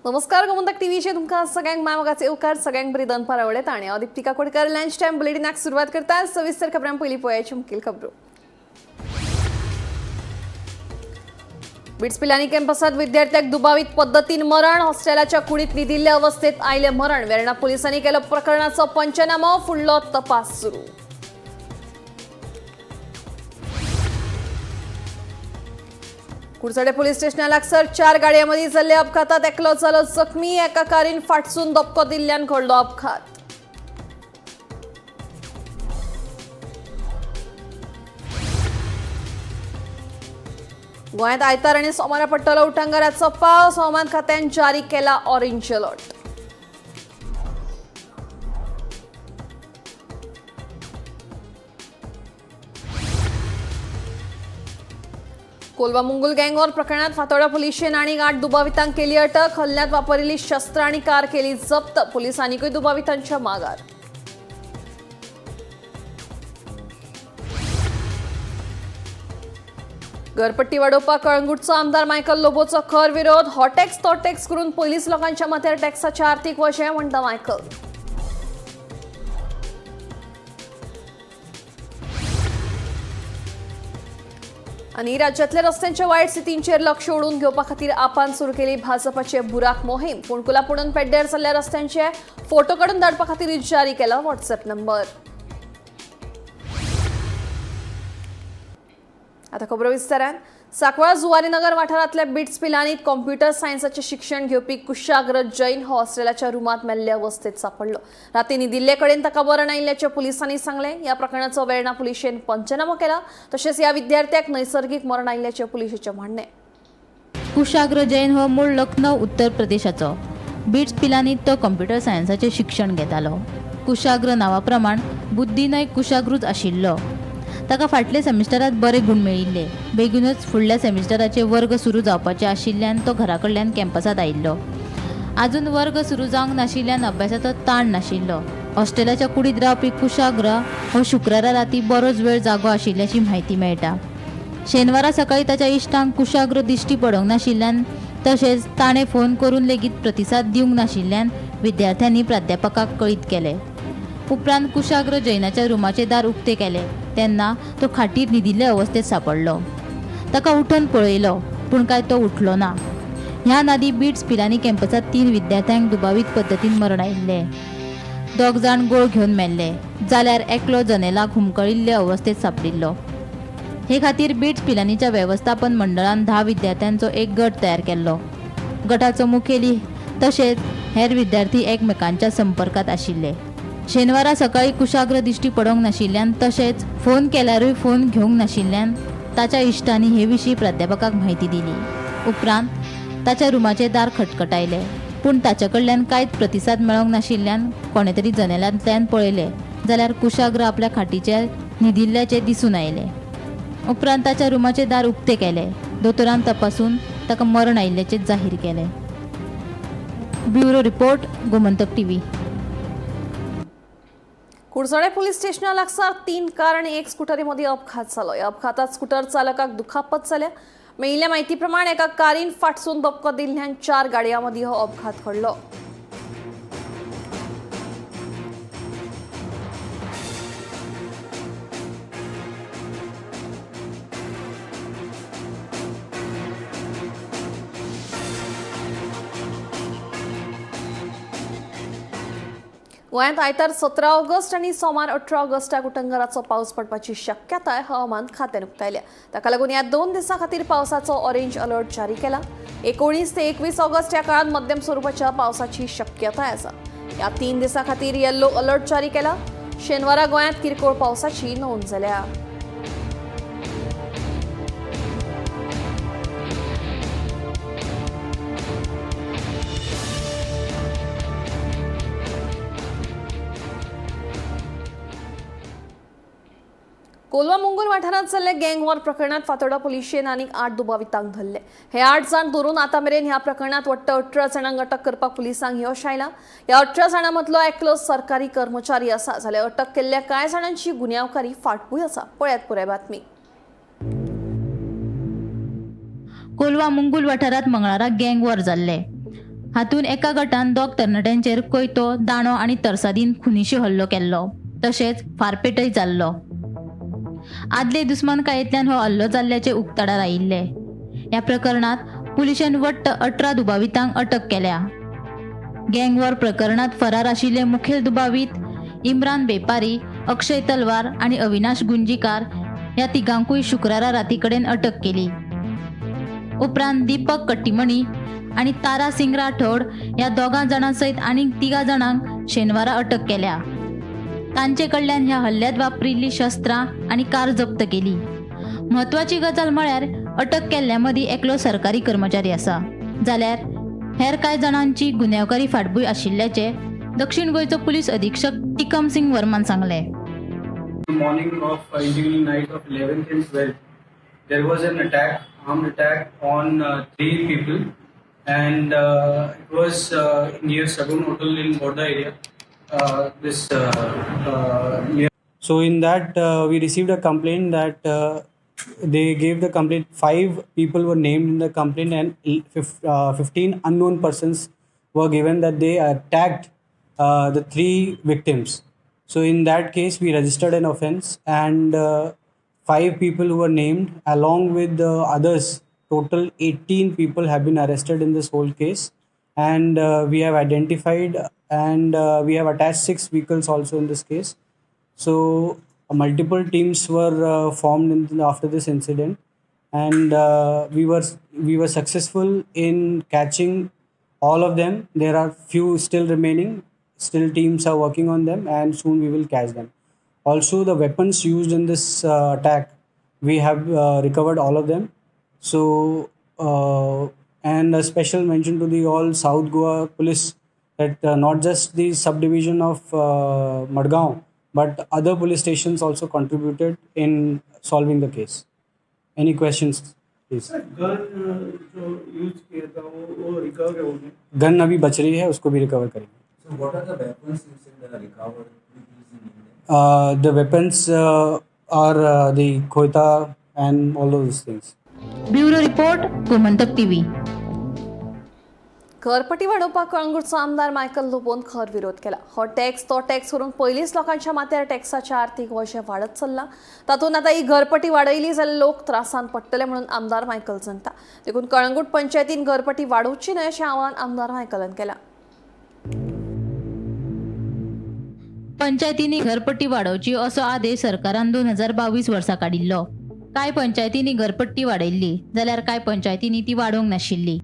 नमस्कार, गोमंतक टीव्हीचे तुमकां सगळ्यांक माय मोगाचे येवकार. सगळ्यांक बरी दनपार आवडत आणि हांव दीप्तिका कोडकर. लंच टायम बुलेटिनाक सुरवात करता. सविस्तर खबरां. पयलीं पळयाची मुखेल खबरो. बिट्स पिलानी कॅम्पसात विद्यार्थ्याक दुबावीत पद्दतीन मरण. हॉस्टेलाच्या कुडीत न्हिदिल्ले अवस्थेत आयले मरण. वेर्णा पोलिसांनी केलो प्रकरणाचो पंचनामो. फुडलो तपास सुरू. कुडचडे पोलीस स्टेशना लागसर चार गाडयांमध्ये जाल्ल्या अपघातात एकलो जालो जखमी. एका कारीन फाटसून धपको दिल्ल्यान घडलो अपघात. गोंयांत आयतार आनी सोमारा पडटलो उटंगाराचो पावस. हवामान खात्यान जारी केला orange alert. Colva Mungul gang war प्रकरणात फातोर्डा पुलिशेन आनी 8 दुबावितांक केली अटक. हल्ल्यात वापरिल्ली शस्त्र आनी कार केली जप्त. पोलीस आनिकूय दुबावितांच्या मागार. घरपट्टी वाडोवपाक कळंगूटचो आमदार मायकल लोबोचो खर विरोध. हो टॅक्स तो टॅक्स करून पयलींच लोकांच्या माथ्यार टॅक्साचे आर्थीक वजें, म्हणटा मायकल. आणि राज्यातल्या रस्त्यांच्या वायट स्थितींचेर लक्ष ओडून घेवपा खातीर आपान सुरू केली भाजपाचे बुराक मोहीम. फोंडकुला पुणून पेड्ड्यार जाल्ल्या रस्त्यांचे फोटो काडून धाडपा खातीर जारी केला व्हॉट्सअप नंबर. आता खबरो विस्तारान. सांकवाळ जुवारीनगर वाठारांतल्या बिट्स पिलानीत कॉम्प्युटर सायन्साचें शिक्षण घेवपी कुशाग्र जैन हो हॉस्टेलाच्या रुमांत मेल्ले अवस्थेत सापडलो. राती न्हिदिल्ले कडेन ताका मरण आयिल्ल्याचें पुलिसांनी सांगलें. ह्या प्रकरणाचो वेर्णा पुलिशेन पंचनामो केला. तशेंच ह्या विद्यार्थ्याक नैसर्गिक मरण आयिल्ल्याचें पुलिशेचें म्हणणें. कुशाग्र जैन हो मूळ लखनौ उत्तर प्रदेशाचो. बिट्स पिलानीत तो कंप्युटर सायन्साचें शिक्षण घेतालो. कुशाग्र नांवा प्रमाण बुद्धीनय कुशाग्रूच आशिल्लो. ताका फाटल्या सेमिस्टरात बरे गूण मेळिल्ले. बेगीनूच फुडल्या सेमिस्टराचे वर्ग सुरू जावपाचे आशिल्ल्यान तो घरा कडल्यान कॅम्पसांत आयिल्लो. आजून वर्ग सुरू जावंक नाशिल्ल्यान अभ्यासाचो ताण नाशिल्लो. हॉस्टेलाच्या कुडींत रावपी कुशाग्र हो शुक्रारा राती बरोच वेळ जागो आशिल्ल्याची म्हायती मेळटा. शेनवारा सकाळी ताच्या इश्टांक कुशाग्र दिश्टी पडूंक नाशिल्ल्यान तशेंच ताणें फोन करून लेगीत प्रतिसाद दिवंक नाशिल्ल्यान विद्यार्थ्यांनी प्राध्यापकाक कळीत केलें. उपरांत कुशाग्र जैनाच्या रुमाचें दार उक्तें केलें तेन्ना तो खाटीर न्हिदिल्ले अवस्थेत सांपडलो. ताका उठून पळयलो पूण काय तो उठलो ना. ह्या नादी बिट्स पिलानी कॅम्पसांत 3 विद्यार्थ्यांक दुबावीत पद्दतीन मरण आयिल्लें. दोग जाण गोळ घेवन मेल्ले जाल्यार एकलो जनेलाक हुमकळिल्ले अवस्थेत सांपडिल्लो. हे खातीर बिट्स पिलानीच्या वेवस्थापन मंडळान 10 विद्यार्थ्यांचो एक गट तयार केल्लो. गटाचो मुखेली तशेंच हेर विद्यार्थी एकमेकांच्या संपर्कात आशिल्ले. शेनवारा सकाळी कुशाग्र दिश्टी पडूंक नाशिल्ल्यान तशेंच फोन केल्यारूय फोन घेवंक नाशिल्ल्यान ताच्या इश्टांनी हे विशीं प्राध्यापकाक म्हायती दिली. उपरांत ताच्या रुमाचें दार खटखटायलें पूण ताचे कडल्यान कांयच प्रतिसाद मेळोंक नाशिल्ल्यान कोणें तरी जनेलांतल्यान पळयलें जाल्यार कुशाग्र आपल्या खाटीचेर न्हिदिल्ल्याचें दिसून आयलें. उपरांत ताच्या रुमाचें दार उक्तें केलें. दोतोरान तपासून ताका मरण आयिल्ल्याचें जाहीर केलें. Bureau report, Gomantak TV. Curchorem police स्टेशना लागसार 3 कार आणि 1 स्कुटरी मदीं अपघात जालो. ह्या अपघातात स्कुटर चालकाक दुखापत जाल्या. मेळिल्ल्या म्हायती प्रमाण एका कारीन फाटसून धपको दिल्ल्यान 4 गाडयां मदीं हो अपघात घडलो. गोंयांत आयतार 17 ऑगस्ट आनी सोमार 18 ऑगस्टाक उटंगाराचो पावस पडपाची शक्यताय हवामान खात्यान उक्तायल्या. ताका लागून ह्या 2 दिसां खातीर पावसाचो ऑरेंज अलर्ट जारी केला. 19 ते 21 ऑगस्ट ह्या काळांत मध्यम स्वरुपाच्या पावसाची शक्यताय आसा. ह्या 3 दिसां खातीर येल्लो अलर्ट जारी केला. शेनवारा गोंयांत किरकोळ पावसाची नोंद जाल्या. कोलवा मुंगूल वाठारांत जाल्ल्या गँग वॉर प्रकरणात फातोर्डा पुलिशेन आनीक 8 दुबावितांक धरले. हे 8 जाण धरून आतां मेरेन ह्या प्रकरणात वट्ट 18 जाणांक अटक करपाक पुलिसांक यश आयलां. ह्या 18 जाणां मदलो एकलो सरकारी कर्मचारी आसा, जाल्यार अटक केल्ल्या कांय जाणांची गुन्यांवकारी फाटभूंय आसा. पळयात पुराय बातमी. कोलवा मुंगूल वाठारांत मंगळारा गँग वॉर जाल्ले. हातूंत एका गटान दोग तरणाट्यांचेर कोयतो, दांडो आनी तरसादीन खुनीशी हल्लो केल्लो, तशेंच फारपेटय जाल्लो. आदले दुस्मानकायेंतल्यान हो हल्लो जाल्ल्याचें उक्ताडार आयिल्लें. ह्या प्रकरणांत पुलिशेन वट्ट 18 दुबावितांक अटक केल्या. गँगवॉर प्रकरणांत फरार आशिल्ले मुखेल दुबावीत इम्रान बेपारी, अक्षय तलवार आनी अविनाश गुंजीकार ह्या तिगांकूय शुक्रारा राती कडेन अटक केली. उपरांत दीपक कट्टीमणी आनी तारा सिंग राठोड ह्या दोगां जाणां सयत आनीक 3 जाणांक शेनवारा अटक केल्या. तांचे कडल्यान ह्या हल्ल्यांत वापरिल्लीं शस्त्रां आनी कार जप्त केली. म्हत्वाची गजाल म्हळ्यार अटक केल्ल्या मदीं एकलो सरकारी कर्मचारी आसा, जाल्यार हेर कांय जाणांची गुन्यांवकारी फाटभूंय आशिल्ल्याचें दक्षिण गोंयचो पुलीस अधीक्षक टिकम सिंग वर्मान सांगलें. Morning of evening night of 11th and 12th, there was an attack, armed attack on 3 people, and it was near Sagun Hotel in Borda area. So in that we received a complaint that they gave the complaint. 5 people were named in the complaint, and 15 unknown persons were given that they attacked the 3 victims. So in that case, we registered an offense, and 5 people who were named along with the others, total 18 people have been arrested in this whole case, and we have identified and we have attached 6 vehicles also in this case. So multiple teams were formed after this incident, and we were successful in catching all of them. There are few still remaining. Still teams are working on them, and soon we will catch them. Also, the weapons used in this attack, we have recovered all of them. So, and a special mention to the all South Goa police that not just the subdivision of Madgaon, but other police stations also contributed in solving the case. Any questions, please? Sir, gun जो use किया था वो recover हो Gaya. Gun अभी बच रही है, उसको भी recover करेंगे. So what are the weapons you said that are recovered? Could you please name them? The weapons are the khoita and all those things. Bureau report, Gomantak TV. घरपट्टी वाडोवपाक कळंगूटचो आमदार मायकल लोबोन खर विरोध केला. हो टॅक्स तो tax करून पयलींच लोकांच्या माथ्यार टॅक्साच्या आर्थीक वजें वाडत चल्लां. तातूंत आतां ही घरपट्टी वाडयली जाल्यार लोक त्रासान पडटले म्हणून आमदार मायकल सांगता. देखून कळंगूट पंचायतीन घरपट्टी वाडोवची न्हय अशें आवाहन आमदार मायकलान केलां. पंचायतींनी घरपट्टी वाडोवची असो आदेश सरकारान 2022 वर्सा काडिल्लो. कांय पंचायतींनी घरपट्टी वाडयल्ली जाल्यार कांय पंचायतींनी ती वाडोवंक नाशिल्ली.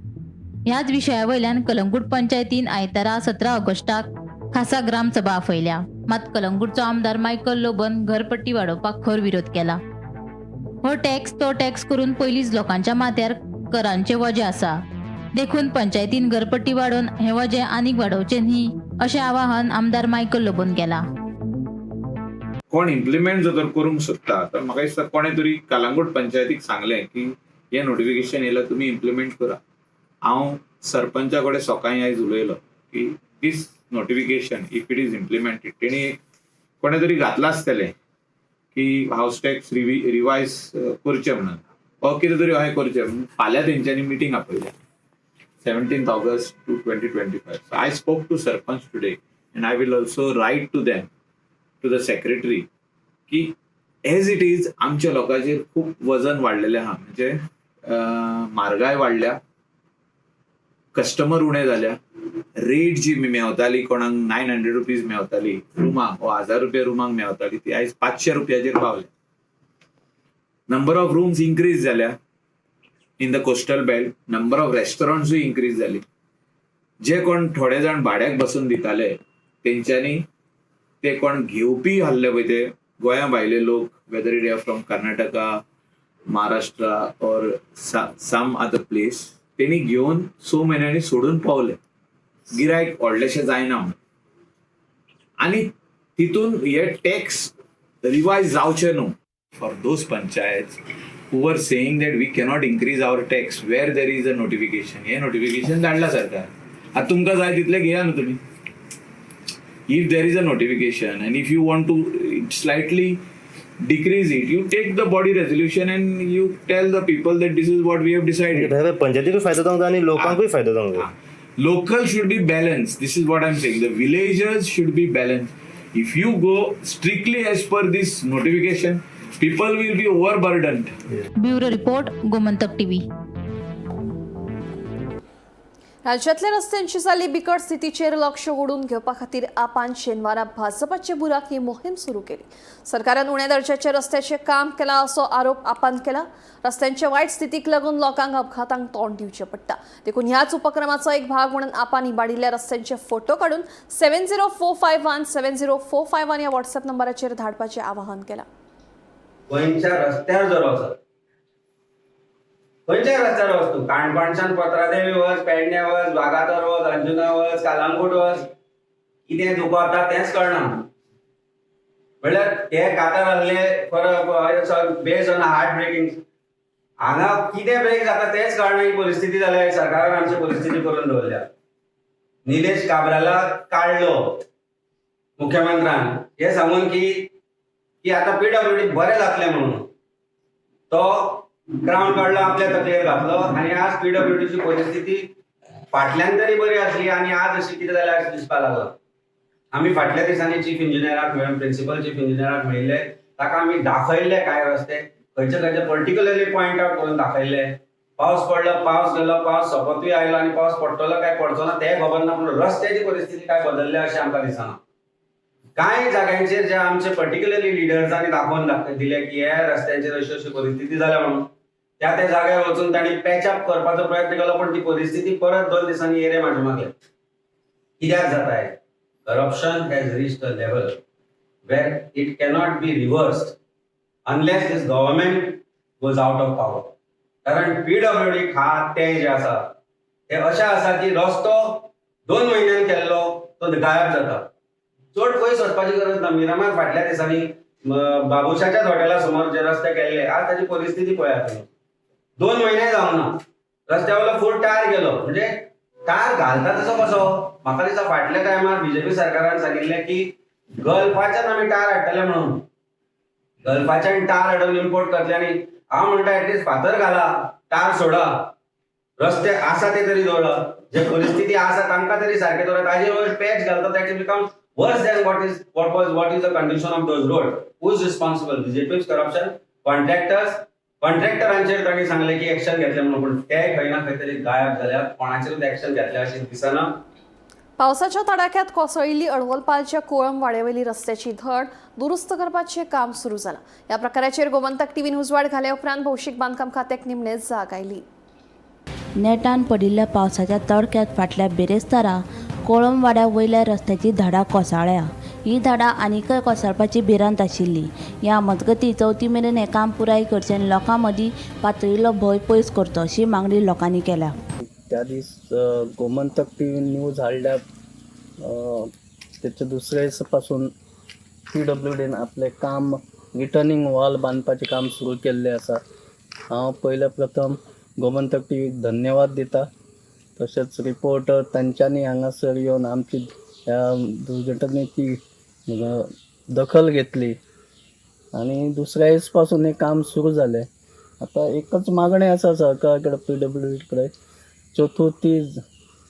ह्याच विशया वयल्यान कलंगूट पंचायतीन आयतारा 17 ऑगस्टाक खासा ग्रामसभा आपयल्या. मात कलंगूटचो आमदार मायकल लोबोन घरपट्टी वाडोवपाक खर विरोध केला. हो टॅक्स तो टॅक्स करून पयलींच लोकांच्या माथ्यार करांचें वजें आसा, देखून पंचायतीन घरपट्टी वाडोवन हें वजें आनीक वाडोवचें न्ही अशें आवाहन आमदार मायकल लोबोन केला. कोण इम्प्लिमेंट जर तर करूंक सोदता तर म्हाका दिसता कोणें तरी कलंगूट पंचायतीक सांगलें की हें नोटिफिकेशन येयलां तुमी इम्प्लिमेंट करा. हांव सरपंचा कडेन सकाळीं आयज उलयलो की this notification if it is implemented, तेणी एक कोणें तरी घातलां आसतलें की हावस टॅक्स रिवायज करचें म्हणून वा कितें तरी अशें करचें म्हणून. फाल्यां तेंच्यांनी मिटींग आपयल्या 17th August to 2025. So I spoke to sarpanch today and I will also write to them, to the secretary, की एज it is आमच्या लोकांचेर खूब वजन वाडलेलें आहा. म्हणजे म्हारगाय वाडल्या, कस्टमर उणे जाल्या, रेट जी मेवताली कोणाक 900 रुपीज मेवताली रुमाक वा 1000 रुपया रुमाक मेवताली ती आयज 500 रुपयाचेर पावल्या. नंबर ऑफ रुम्स इन्क्रीज जाल्या in the coastal belt, number of रेस्टॉरंट्सूय increase जाली. जे कोण थोडे जाण भाड्याक बसून दिताले तेंच्यांनी ते कोण घेवपी आहले पळय ते गोंया भायले लोक, whether it are from Karnataka, Maharashtra or some other place, तेणी घेवन 6 म्हयन्यांनी सोडून पावले. गिरायक व्हडलेशें जायना म्हणून. आनी तितून हे टॅक्स रिवायज जावचे न्हू. For those panchayat who were saying that we cannot increase our tax where there is a notification, hey notification धाडला सरकार, आतां तुमकां जाय तितले घेया न्हू तुमी. If there is a notification and if you want to slightly decrease it, you take the body resolution and you tell the people that this is what we have decided. पंचायतीकूय फायदो जावंक जाय आनी लोकांकूय फायदो जावंक जाय. Local should be balance. This is what I am saying. The villagers should be balance. If you go strictly as per this notification, people will be overburdened. Bureau report, Gomantak TV. राज्यातल्या रस्त्यांची जाल्ली बिकट स्थितीचेर लक्ष ओडून घेवपा खातीर आपान शेनवारा भाजपाचे बुराक ही मोहीम सुरू केली. सरकारान उण्या दर्जाचे रस्त्याचें काम केलां असो आरोप आपान केला. रस्त्यांच्या वायट स्थितीक लागून लोकांक अपघातांक तोंड दिवचें पडटा. देखून ह्याच उपक्रमाचो एक भाग म्हणून आपान इबाडिल्ल्या रस्त्यांचे फोटो काडून 70451 70451 ह्या व्हॉट्सअप नंबराचेर धाडपाचें आवाहन केलां. गोंयच्या रस्त्यार जर वचत, खंयच्याय रस्त्यार वच तूं, काणकोणच्यान पत्रादेवी वच, पेडणे वच, वागातोर वच, अंजुना वच, कालांगूट वच, कितें दुखता तेंच कळना. म्हणल्यार ते कातार आहले for based on heart breaking. हांगा कितें ब्रेक जाता तेंच कळना. ही परिस्थिती जाल्या. सरकारान आमची परिस्थिती करून दवरल्या. निलेश काब्रालाक काडलो मुख्यमंत्र्यान हें सांगून की की आतां पीडब्ल्यूडी बरें जातलें म्हणून. तो क्रावन काडलो, आपल्या तकलेर घातलो आनी आज पीडब्ल्यूडीची परिस्थिती फाटल्यान तरी बरी आसली आनी आज अशी कितें जाल्या अशें दिसपाक लागलां. आमी फाटल्या दिसांनी चीफ इंजिनियराक मेळून, प्रिन्सिपल चीफ इंजिनियराक मेळिल्ले. ताका आमी दाखयल्ले कांय रस्ते खंयचे खंयचे पर्टिक्युलरली पॉयंट आवट करून दाखयल्ले. पावस पडलो, पावस गेलो, पावस सोंपतूय आयलो आनी पावस पडटलो काय पडचो ना तें खबर ना, पूण रस्त्याची परिस्थिती काय बदलल्या अशें आमकां दिसना. कांय जाग्यांचेर जे आमचे पर्टिक्युलरली लिडर्सांनी दाखोवन दिले की ह्या रस्त्यांचेर अशी अशी परिस्थिती जाल्या म्हणून, त्या त्या जाग्यार वचून तांणी पॅचअप करपाचो प्रयत्न केलो, पण ती परिस्थिती परत 2 दिसांनी येरे म्हाजे मागले. कित्याक जाता हें? Corruption has reached a level where it cannot be reversed unless this government goes out of power. कारण पीडब्ल्यूडी खातें जें आसा तें अशें आसा की रस्तो 2 म्हयन्यान केल्लो तो गायब जाता. चड पयस वचपाची गरज ना. मिरामार फाटल्या दिसांनी बाबुशाच्याच हॉटेला समोर जे रस्ते केल्ले, आज ताची परिस्थिती पळयात तुमी. 2 म्हयने जावंक ना, रस्त्या वयलो फूल टायर गेलो. म्हणजे टायर घालता तसो कसो? म्हाका दिसता फाटल्या टायमार बीजेपी सरकारान सांगिल्लें की गल्फाच्यान आमी टायर हाडटले म्हणून. गल्फाच्यान टायर हाडून इम्पोर्ट करतले आनी हांव म्हणटा एटलीस्ट फातर घाला, टायर सोडा, रस्ते आसा ते तरी दवरा, जे परिस्थिती आसा तांकां तरी सारकें दवरा. ताजेर वयर पॅच घालता, that it becomes worse than what is the condition of those road. Who is responsible? BJP's corruption, contractors. कॉन्ट्रॅक्टरांचेर तांणी सांगलें की एक्शन घेतलें म्हणून, पूण ते खंय ना खंय तरी गायब जाल्या. कोणाचेरूच एक्शन घेतलें अशें दिसना. पावसाच्या तडाख्यात कोसळिल्ली अडवलपालच्या कोळंब वाड्यावेली रस्त्याची धड दुरुस्त करपाचें काम सुरू जालां. ह्या प्रकाराचेर गोमंतक टीव्हीन उजवाड घाल्या उपरांत भौशीक बांदकाम खात्याक निमणे जाग आयली. नेटान पडिल्ल्या पावसाच्या तडक्यात फाटल्या बिरेस्तारा कोळंबवाड्या वयल्या रस्त्याची धडां कोसळ्ळ्या. ही धडां आनीकय कोसळपाची भिरांत आशिल्ली. ह्या मजगतीं चवथी मेरेन हें काम पुराय करचें आनी लोकां मदीं पातळिल्लो भंय पयस करचो अशी मागणी लोकांनी केल्या. त्या दीस गोमंतक टीव्ही न्यूज हाडल्या त्याच्या दुसऱ्या दिसापासून पीडब्ल्यूडीन आपलें काम रिटर्निंग वॉल बांदपाचें काम सुरू केल्लें आसा. हांव पयले प्रथम गोमंतक टीव्हीक धन्यवाद दिता. तशेंच रिपोर्टर तांच्यांनी हांगासर येवन आमची ह्या दुर्घटनेची दखल घेतली आनी दुसऱ्या दीस पासून हें काम सुरू जालें. आतां एकच मागणें आसा सरकारा कडेन, पीडब्ल्यूडी कडेन, चतुर्थी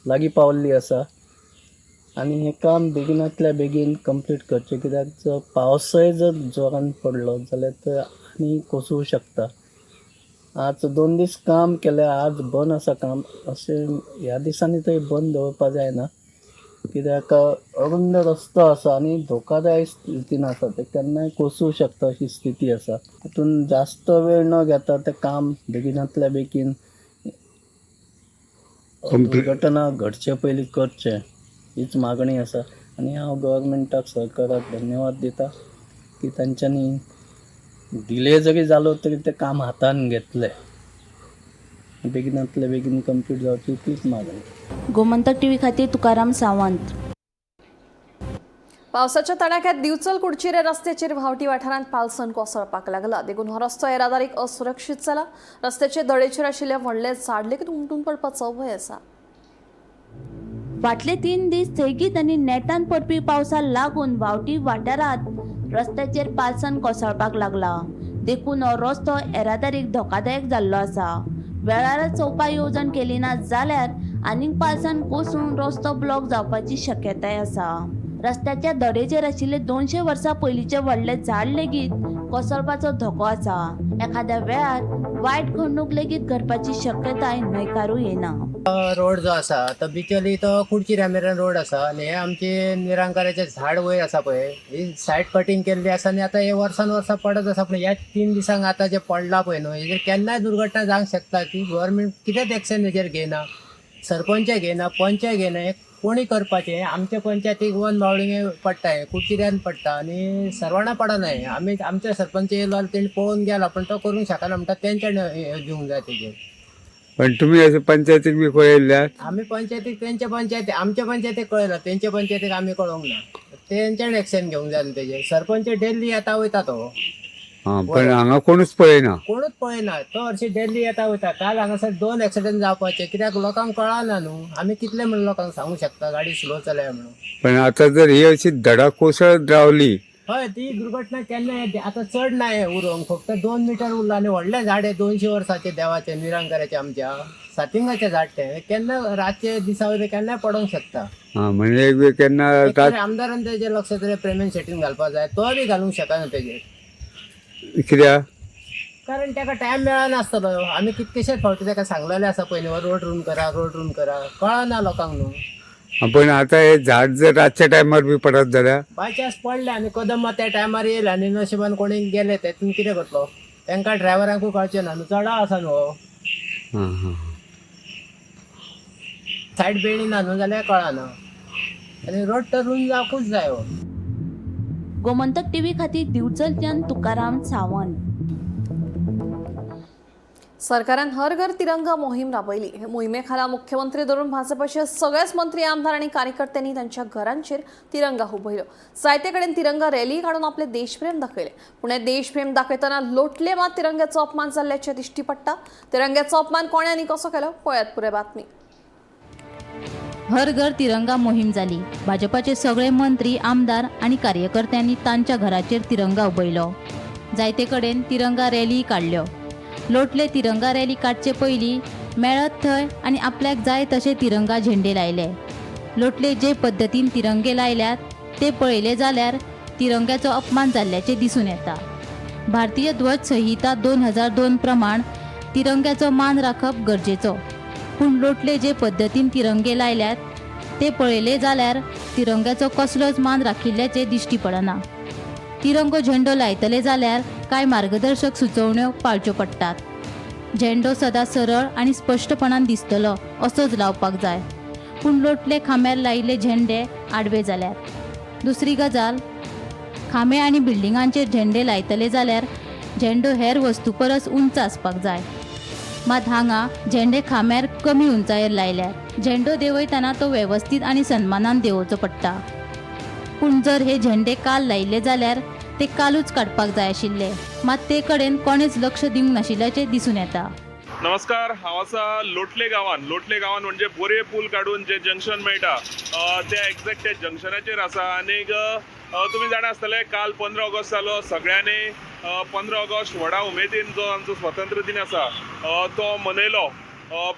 लागीं पावल्ली आसा आनी हें काम बेगिनांतल्या बेगीन कंप्लीट करचें, कित्याक जर पावसय जर जोरान पडलो जाल्यार ते आनी कोसळूं शकता. आज 2 दीस काम केलें, आज बंद आसा काम. अशें ह्या दिसांनी तरी बंद दवरपा जायना, कित्याक अरुंद रस्तो आसा आनी धोकादायक स्थितीन आसा, ते केन्नाय कोसळूं शकता अशी स्थिती आसा. तितून जास्त वेळ न घेता तें काम बेगिनांतल्या बेगीन दुर्घटना घडचे पयलीं करचें हीच मागणी आसा. आनी हांव गव्हर्मेंटाक, सरकाराक धन्यवाद दिता की तांच्यांनी डिले जरी जालो तरी तें काम हातान घेतलें. बेगिनांतले बेगीन कंप्लीट जावची तीच मागणी. गोमंतक टीव्ही खातीर तुकाराम सावंत. पावसाच्या तडाख्यात दिवचल कुडचिरे रस्त्याचेर व्हांवटी वाठारांत पालसण कोसळपाक लागला. देखून हो रस्तो येरादारीक असुरक्षीत जाला. रस्त्याचे धडेचेर आशिल्ले व्हडले झाड लेगीत उमटून पडपाचो भंय आसा. फाटले 3 दीस सेगीत आनी नेटान पडपी पावसाक लागून व्हांवटी वाठारांत रस्त्याचेर पालसण कोसळपाक लागला. देखून हो रस्तो येरादारीक धोकादायक जाल्लो आसा. वेळारच उपाय येवजण केली ना जाल्यार आनीक पावसान कोसळून रस्तो ब्लॉक जावपाची शक्यताय आसा. रस्त्याच्या धडेचेर आशिल्ले 200 वर्सां पयलींचे व्हडले झाड लेगीत कोसळपाचो धोको आसा. एखाद्या वेळार वायट घडणूक लेगीत घडपाची शक्यताय न्हयकारूं येना. रोड जो आसा तो बिचोली तो कुडचिऱ्या मेरेन रोड आसा आनी हे आमचे निरांकाराचे झाड वयर आसा पळय, ही सायड कटींग केल्ली आसा आनी आतां हे वर्सान वर्सां पडत आसा. पूण ह्या 3 दिसांक आतां जे पडला पळय न्हू, हेजेर केन्नाय दुर्घटना जावंक शकता. की गव्हर्मेंट कितेंच एक्शन हेजेर घेयना, सरपंच घेयना, पंच घेयना, हें कोणी करपाचें? आमच्या पंचायतीक वन बावलिंगे पडटा, हें कुडचिऱ्यान पडटा आनी सर्वाणा पडना. हें आमी आमचे सरपंच येयलो जाल्यार तेणी पळोवन गेला, पण तो करूंक शकना म्हणटा तेंच्यानी दिवंक जाय तेजेर. पण तुम्ही अशें पंचायतीक बी कळयल्ल्यात? आमी पंचायतीक तेंच्या पंचायती आमच्या पंचायतीक कळयला, तेंच्या पंचायतीक आमी कळोवंक ना. तेंच्यान एक्शन घेवंक जाय न्हू तेजेर. सरपंच डेली येता वयता तो. आं, पण हांगा कोणूच पळयना. कोणूच पळयना, तो हरशीं डेली येता वयता. काल हांगासर 2 एक्सिडंट जावपाचे, कित्याक लोकांक कळना न्हू. आमी कितले म्हणून लोकांक सांगूंक शकता गाडी स्लो चलय म्हणून. पण आता जर ही अशी धडा कोसळत रावली, हय, ती दुर्घटना केन्ना येते. आतां चड ना हें उरोंक, फक्त 2 मिटर उरला आनी व्हडलें झाड हें 200 वर्साचें देवाचें निरांकाराचें आमच्या सातिंगाचें झाड तें केन्ना रातचे दिसा वयलें केन्नाय पडोंक शकता. आं, म्हणजे एक वेळ केन्ना एक तरी आमदारान तेजेर लक्ष तरी प्रेमेन सेटीन घालपाक जाय, तो बी घालूंक शकना तेजेर. कित्याक? कारण ताका टायम मेळनासतलो. आमी कितकेशेच फावटी ताका सांगलेलें आसा पयलीं, रोड रूम करा, रोड रूम करा, कळना लोकांक न्हू. आं, पण आता हे झाड जर रातच्या टायमार बी पडत जाल्यार? बाय चान्स पडलें आनी कदंबा त्या टायमार येयलें आनी नशिबान कोणी गेले तेतून कितें करतलो? तांकां ड्रायव्हरांकूय कळचें ना न्हू, चडा आसा न्हू हो. आं हां. सायड बेणी ना न्हू जाल्यार कळना आनी रोड तर रूम जावकूच जाय हो. गोमंतक टीव्ही खातीर दिवचलच्यान तुकाराम सावंत. सरकारान हर घर तिरंगा मोहीम राबयली. हे मोहिमे खाला मुख्यमंत्री धरून भाजपाचे सगळेच मंत्री, आमदार आनी कार्यकर्त्यांनी तांच्या घरांचेर तिरंगा हुबयलो. जायते कडेन तिरंगा रॅली काडून आपले देशप्रेम दाखयले. पूण हे देशप्रेम दाखयतना लोटले मात तिरंग्याचो अपमान जाल्ल्याचें दिश्टी पडटा. तिरंग्याचो अपमान कोणे आनी कसो केलो, पळयात पुराय बातमी. हर घर तिरंगा मोहीम जाली. भाजपाचे सगळे मंत्री, आमदार आनी कार्यकर्त्यांनी तांच्या घराचेर तिरंगा उबयलो. जायते कडेन तिरंगा रॅली काडल्यो. लोटले तिरंगा रॅली काडचे पयलीं मेळत थंय आनी आपल्याक जाय तशे तिरंगा झेंडे लायले. लोटले जे पद्दतीन तिरंगे लायल्यात ते पळयले जाल्यार तिरंग्याचो अपमान जाल्ल्याचें दिसून येता. भारतीय ध्वज संहिता 2002 प्रमाण तिरंग्याचो मान राखप गरजेचो, पूण लोटले जे पद्दतीन तिरंगे लायल्यात ते पळयले जाल्यार तिरंग्याचो कसलोच मान राखिल्ल्याचें दिश्टी पडना. तिरंगो झेंडो लायतले जाल्यार कांय मार्गदर्शक सुचोवण्यो पाळच्यो पडटात. झेंडो सदां सरळ आनी स्पश्टपणान दिसतलो असोच लावपाक जाय, पूण लोटले खांब्यार लायिल्ले झेंडे आडवे जाल्यात. दुसरी गजाल, खांबे आनी बिल्डिंगांचेर झेंडे लायतले जाल्यार झेंडो हेर वस्तू परस उंच आसपाक जाय, मात हांगा झेंडे खांब्यार कमी उंचायेर लायल्यात. झेंडो देंवयतना तो वेवस्थीत आनी सन्मानान देंवोवचो पडटा, पूण जर हे झेंडे काल लायिल्ले जाल्यार ते कालूच काडपाक जाय आशिल्ले, मात ते कडेन कोणेच लक्ष दिवंक नाशिल्ल्याचें दिसून येता. नमस्कार, हांव आसा लोटले गांवान. लोटले गांवान म्हणजे बोरये पूल काडून जे जंक्शन मेळटा ते एग्जॅक्ट त्या जंक्शनाचेर आसा. आनीक तुमी जाणा आसतले काल 15 ऑगस्ट जालो. सगळ्यांनी 15 ऑगस्ट व्हडा उमेदीन जो आमचो स्वतंत्र दिन आसा तो मनयलो.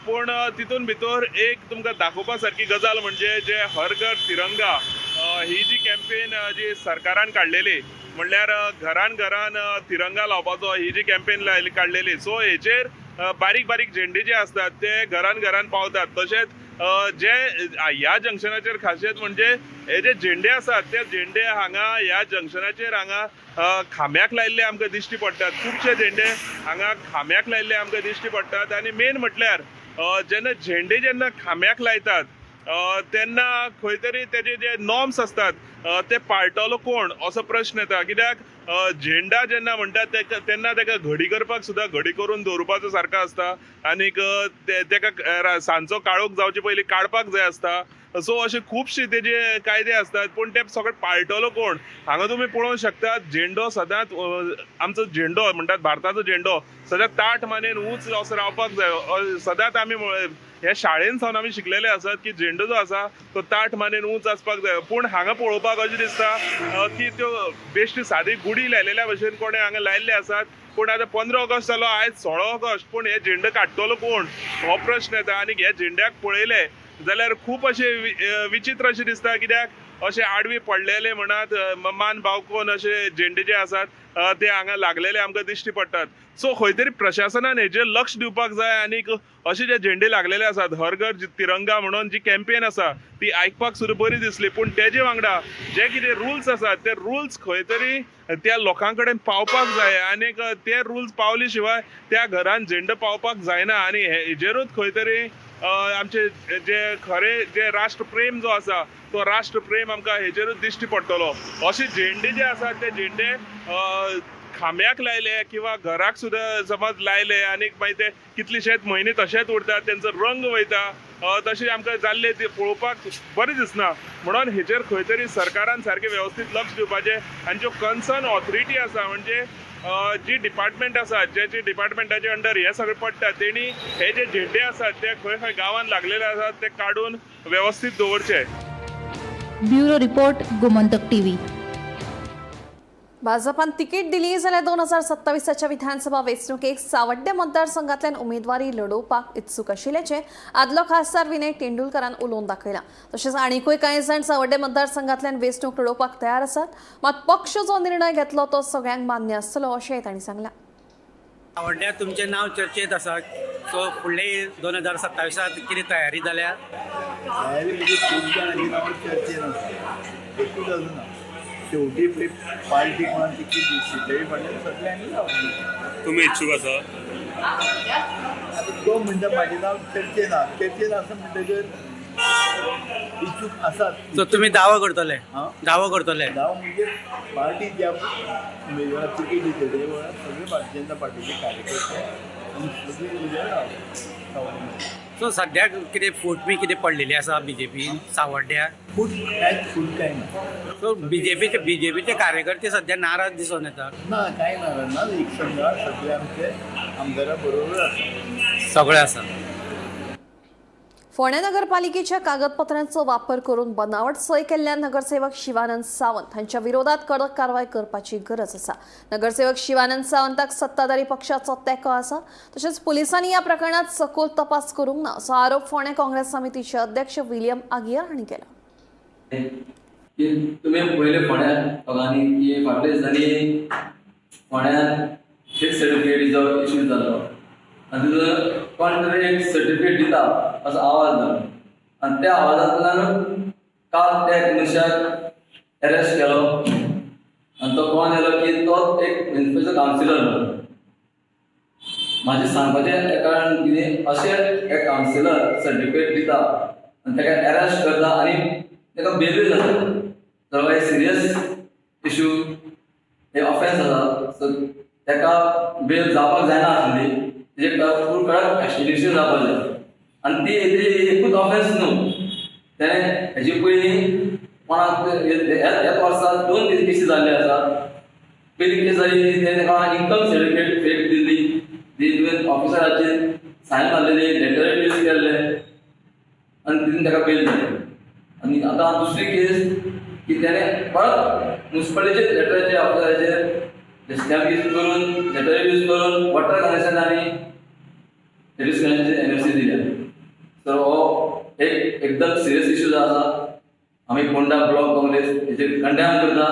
पूण तितून भितर एक तुमकां दाखोवपा सारकी गजाल म्हणजे जे हर घर तिरंगा ही जी कॅम्पेन जी सरकारान काडलेली, म्हणल्यार घरान घरान तिरंगा लावपाचो ही जी कॅम्पेन काडलेली, सो हेचेर बारीक बारीक झेंडे जे आसतात ते घरान घरान पावतात. तशेंच जे ह्या जंक्शनाचेर खासियत म्हणजे हे जे झेंडे आसात ते झेंडे हांगा ह्या जंक्शनाचेर हांगा खांब्याक लायिल्ले आमकां दिश्टी पडटात. खुबशे झेंडे हांगा खांब्याक लायिल्ले आमकां दिश्टी पडटात. आनी मेन म्हटल्यार जेन्ना झेंडे जेन्ना खांब्याक लायतात तेन्ना खंय तरी तेजे जे नॉर्म्स आसतात ते पाळटलो कोण असो प्रश्न येता. कित्याक झेंडा जेन्ना म्हणटात तेन्ना तेका घडी करपाक सुद्दां घडी करून दवरुपाचो सारको आसता आनीक तेका सांजचो काळोख जावचे पयलीं काडपाक जाय आसता. सो अशे खुबशे तेजे कायदे आसतात, पूण ते सगळे पाळटलो कोण? हांगा तुमी पळोवंक शकतात झेंडो सदांच आमचो झेंडो म्हणटात भारताचो झेंडो सदांच ताट मानेन उंच असो रावपाक जाय. सदांच आमी ह्या शाळेन सावन आमी शिकलेले आसात की झेंडो जो आसा तो ताट मानेन उंच आसपाक जाय. पूण हांगा पळोवपाक अशें दिसता की त्यो बेश्टी सादी गुडी लायलेल्या भशेन कोणें हांगा लायिल्ले आसात. पूण आतां 15 ऑगस्ट जालो, आयज 16 ऑगस्ट, पूण हे झेंडे काडटलो कोण हो प्रश्न येता. आनी हे झेंड्याक पळयले जाल्यार खूब अशें विचित्र अशें दिसता, कित्याक अशे आडवी पडलेले म्हणात मान बावकोन अशे झेंडे जे आसात ते हांगा लागलेले आमकां दिश्टी पडटात. सो खंय तरी प्रशासनान हेजेर लक्ष दिवपाक जाय आनी अशे जे झेंडे लागलेले आसात हर घर तिरंगा म्हणून जी कॅम्पेन आसा ती आयकपाक सुद्दां बरी दिसली, पूण तेजे वांगडा जे कितें रुल्स आसात ते रुल्स खंय तरी त्या लोकां कडेन पावपाक जाय आनी ते रुल्स पावले शिवाय त्या घरान झेंडो पावपाक जायना. आनी हेजेरूच खंय तरी आमचे जे खरे जे राष्ट्रप्रेम जो आसा तो राष्ट्रप्रेम आमकां हेजेरूच दिश्टी पडटलो. अशे झेंडे जे आसात ते झेंडे खांब्याक लायले किंवा घराक सुद्दां समज लायले आनी मागीर ते कितलेशेच म्हयने तशेच उरतात, तेंचो रंग वयता, तशें आमकां जाल्ले ते पळोवपाक बरें दिसना. म्हणून हेजेर खंय तरी सरकारान सारकें वेवस्थीत लक्ष दिवपाचें आनी ज्यो कन्सर्न ऑथॉरिटी आसा म्हणजे जी डिपार्टमेंट आसा जे डिपार्टमेंटाचे अंडर हे सगळे पडटा तेणी हे जे झेंडे आसात ते खंय खंय गांवांत लागलेले आसात ते काडून वेवस्थीत दवरचे. Bureau report, Gomantak TV. भाजपान तिकीट दिली जाल्यार 2027च्या विधानसभा वेंचणुकेक सावड्डे मतदारसंघातल्यान उमेदवारी लढोवपाक इत्सूक आशिल्ल्याचें आदलो खासदार विनय तेंडुलकारान उलोवन दाखयलां. तशेंच आनीकूय कांय जाण सावड्डे मतदारसंघातल्यान वेंचणूक लढोवपाक तयार आसात, मात पक्ष जो निर्णय घेतलो तो सगळ्यांक मान्य आसतलो अशेंय तांणी सांगलां. सावड्ड्यां तुमचें नांव चर्चेत आसा, सो फुडले 2027 कितें तयारी जाल्या? तयारी म्हणजे खूब जाणांची नांवां चर्चेन आसा, एकूच आसना. शेवटी पळय पार्टी कोणाक तिकीट दिसली फाटल्यान सगळ्यांनी रावली. तुमी इच्छूक आसा? आतां तो म्हणटा म्हाजें नांव चर्चेन आसा, चर्चेन आसा म्हणटकर इच्छूक आसात. सो तुमी दावो करतले? दावो करतले? दावो म्हणजे पार्टी ज्या उमेदवाराक तिकीट दितले ते वेळार सगळे भारतीय जनता पार्टीचे कार्यकर्ते आनी सगळे उमेदवार रावले. सो सद्याक कितें फूट बी कितें पडलेली आसा बीजेपी सावड्ड्या? फूट कांयच फूट कांय ना. सो बीजेपीचे कार्यकर्ते सद्या नाराज दिसून येतात. ना, कांय नाराज ना, एक संघार सगळे आमचे आमदारा बरोबर आसा, सगळे आसा. फोंडें नगरपालिकेच्या कागदपत्रांचो वापर करून बनावट सय केल्ल्या नगरसेवक शिवानंद सावंत हांच्या विरोधात कडक कारवाय करपाची गरज आसा. नगरसेवक शिवानंद सावंताक सत्ताधारी पक्षाचो तेंको आसा, तशेंच पुलिसांनी ह्या प्रकरणात सखोल तपास करूंक ना असो आरोप फोंडें काँग्रेस समितीचे अध्यक्ष विलियम आगियार हांणी केला. तुमी पयले फोंड्या लोकांनी की फाटल्या दिसांनी फोंड्यान फेक सर्टिफिकेटीचो इश्यू जाल्लो आनी तितून कोण तरी एक सर्टिफिकेट दिता असो आवाज जालो आनी त्या आवाजांतल्यान काल त्या एक मनशाक अरेस्ट केलो आनी तो कोण येयलो की तो एक म्युनिसिपल कावन्सिलर म्हणून. म्हाजें सांगपाचें कारण कितें, अशें एक कावन्सिलर सर्टिफिकेट दिता आनी ताका अरेस्ट करता आनी ताका बेलूय जाता, जाल्यार हे सिरियस इशू, हे ऑफेन्स आसा. सो ताका बेल जावपाक जायना आसली, तेजेर फूल कडक एक्शन जावपाक जाय. आनी ती एकूच ऑफेन्स न्हू, तेणें हेजे पयलीं कोणाक ह्याच वर्सा 2 केसी जाल्ल्यो आसा. पयली केस जाली तेणें ताका इन्कम सर्टिफिकेट फेक दिल्ली, ती तुवें ऑफिसराचेर सायन मारलेली, लेटर यूज केल्ले आनी तितून ताका बेल जाली. आनी आतां दुसरी केस की तेणें परत म्युनिसिपालिटीचे लेटराचे ऑफिसराचेर स्टॅम्प यूज करून, लेटर यूज करून वॉटर कनेक्शन आनी रिड्यूस कनेक्शन एनओसी दिल्या. सो हो एक एकदम सिरियस इशू जो आसा, आमी फोंडा ब्लॉक काँग्रेस हेजेर कंडेम करता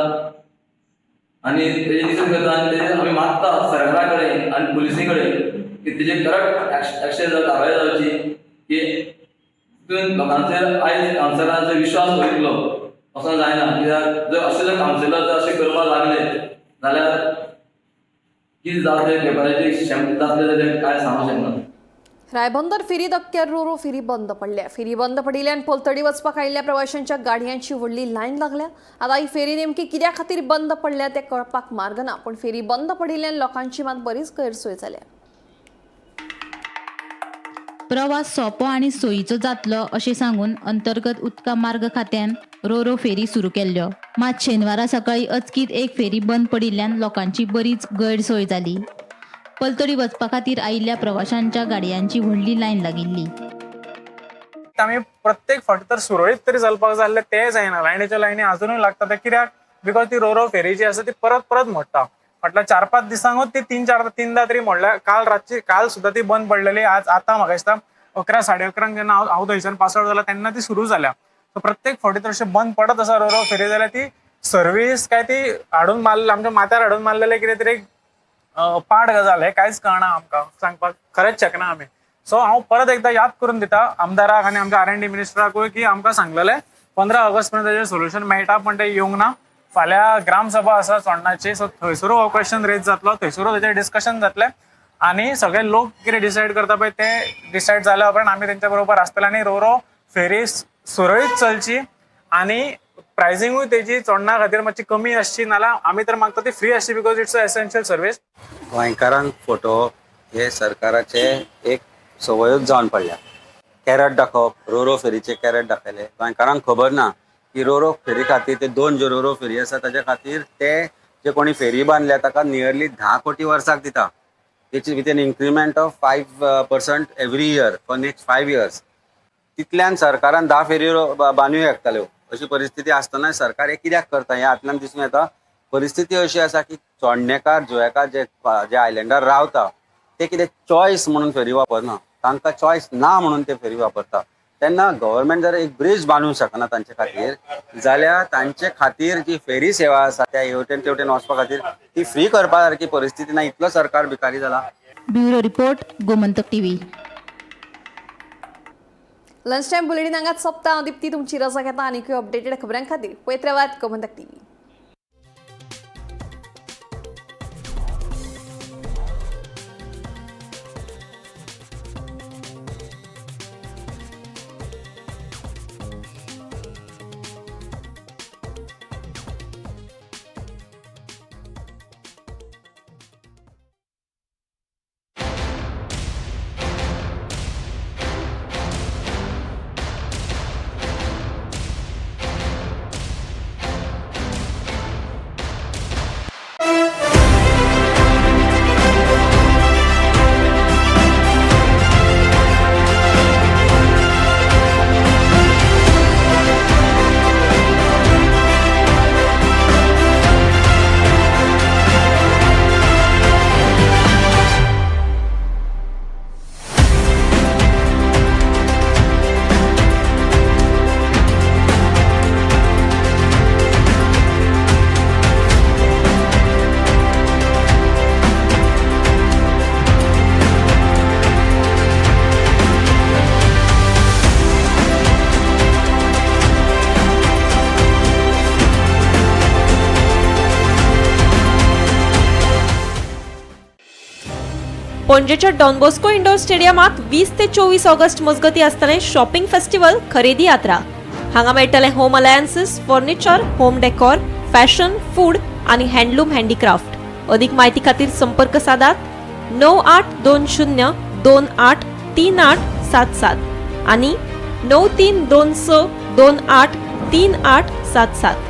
आनी तेजे निशेध करता आनी तेजेर आमी मागता सरकारा कडेन आनी पुलिसी कडेन की तेजेर करेक्ट एक्शन कारवाय जावची की तितून लोकांचेर आयज कावन्सिलरांचो विश्वास वयतलो असो जायना. कित्याक जर अशें जर कावन्सिलर जर अशें करपाक लागले जाल्यार कितें जातलें, पेपराचेर शॅम्प जातलें जाल्यार कांय सांगूंक शकना. रायबंदर फेरी धक्क्यार रोरो फेरी बंद पडल्या. फेरी बंद पडिल्ल्यान पलतडी वचपाक आयिल्ल्या प्रवाशांच्या गाडयांची व्हडली लायन लागल्या. आतां ही फेरी नेमकी कित्या खातीर बंद पडल्या तें कळपाक मार्ग ना, पूण फेरी बंद पडिल्ल्यान लोकांची मात बरीच गैरसोय जाल्या. प्रवास सोंपो आनी सोयीचो जातलो अशें सांगून अंतर्गत उदका मार्ग खात्यान रोरो फेरी सुरू केल्ल्यो. मात शेनवारा सकाळीं अचकीत एक फेरी बंद पडिल्ल्यान लोकांची बरीच गैरसोय जाली. पलतडी वचपा खातीर आयिल्ल्या प्रवाशांच्या गाडयांची व्हडली लायन लागिल्ली. आमी प्रत्येक फावटी तर सुरळीत तरी चलपाक जाय आसलें तें जायना, लायनीच्या लायनी अजुनूय लागता. ते कित्याक? Because ती रोरो फेरी जी आसा ती परत परत मोडटा. फाटल्या 4-5 दिसांकूच ती 3-4 तरी मोडल्या. काल रातची, काल सुद्दां ती बंद पडलेली. आज आतां म्हाका दिसता 11, 11:30 जेन्ना हांव थंयच्यान पास आवट जाला तेन्ना ती सुरू जाल्या. सो प्रत्येक फावटी तर अशें बंद पडत आसा रोरो फेरी जाल्यार ती सर्वीस काय ती हाडून मारले आमच्या माथ्यार हाडून मारलेले कितें तरी पाड गजाल. हें कांयच कळना आमकां, सांगपाक खरेंच शकना आमी. सो हांव परत एकदां याद करून दिता आमदाराक आनी आमच्या R&D मिनिस्टराकूय की आमकां सांगलेलें 15 ऑगस्ट पर्यंत ताजें सोल्युशन मेळटा, पण तें येवंक ना. फाल्यां ग्रामसभा आसा चोडणाची, सो थंयसरूय हो क्वेश्चन रेज जातलो, थंयसरूय ताजेर डिस्कशन जातलें आनी सगळे लोक कितें डिसायड करता पळय ते डिसायड जाल्या उपरांत आमी तेंच्या बरोबर आसतले आनी रोरो फेरी सुरळीत चलची आनी प्रायसिंगूय तेजी चोडणा खातीर मातशी कमी आसची, नाल्यार आमी तर मागता ती फ्री आसची, because it's a essential service. गोंयकारांक फटोवप हे सरकाराचे एक संवयूच जावन पडल्या. कॅरट दाखोवप, रोरो फेरीचे कॅरट दाखयले. गोंयकारांक खबर ना की रोरो फेरी खातीर ते 2 ज्यो रोरो फेरी आसा ताच्या खातीर ते जे कोणी फेरी बांदल्या ताका नियरली 10 कोटी वर्साक दिता. तेची with an increment of 5% every year for next 5 years. तितल्यान सरकारान 10 फेरी बांदूं शकताल्यो. अशी परिस्थिती आसतना सरकार हे कित्याक करता हें हातल्यान दिसून येता. परिस्थिती अशी आसा की चोडणेकार, जुवेकार जे जे आयलंडार रावता ते कितें चॉयस म्हणून फेरी वापरना, तांकां चॉयस ना म्हणून ते फेरी वापरता. तेन्ना गव्हर्मेंट जर एक ब्रिज बांदूंक शकना तांचे खातीर जाल्यार तांचे खातीर जी फेरी सेवा आसा त्या हेवटेन तेवटेन वचपा खातीर ती फ्री करपा सारकी परिस्थिती ना, इतलो सरकार भिकारी जाला. Bureau report, Gomantak TV. Lunch time bulletin हांगाच सोंपता. हांव दीप्ती तुमची रजा घेता. आनीकूय अपडेटेड खबरां खातीर पळयत रावात गोमंतक टीव्ही. पणजेच्या डॉन बॉस्को इंडोर स्टेडियमात 20 ते 24 ऑगस्ट मजगती आसतलें शॉपिंग फेस्टिवल खरेदी यात्रा. हांगा मेळटलें home appliances, furniture, home decor, fashion, food आनी हँडलूम हँडीक्राफ्ट. अधिक माहिती खातीर संपर्क सादात 9820 28 3877 आनी 9326 28 3877.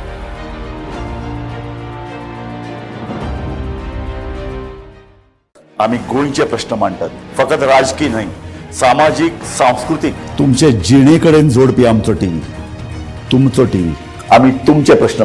आमी गोंयचे प्रश्न मांडटात, फकत राजकी न्हय, सामाजीक, सांस्कृतीक, तुमचे जिणे कडेन जोडपी आमचो टीव्ही, तुमचो टीव्ही. आमी तुमचे प्रश्न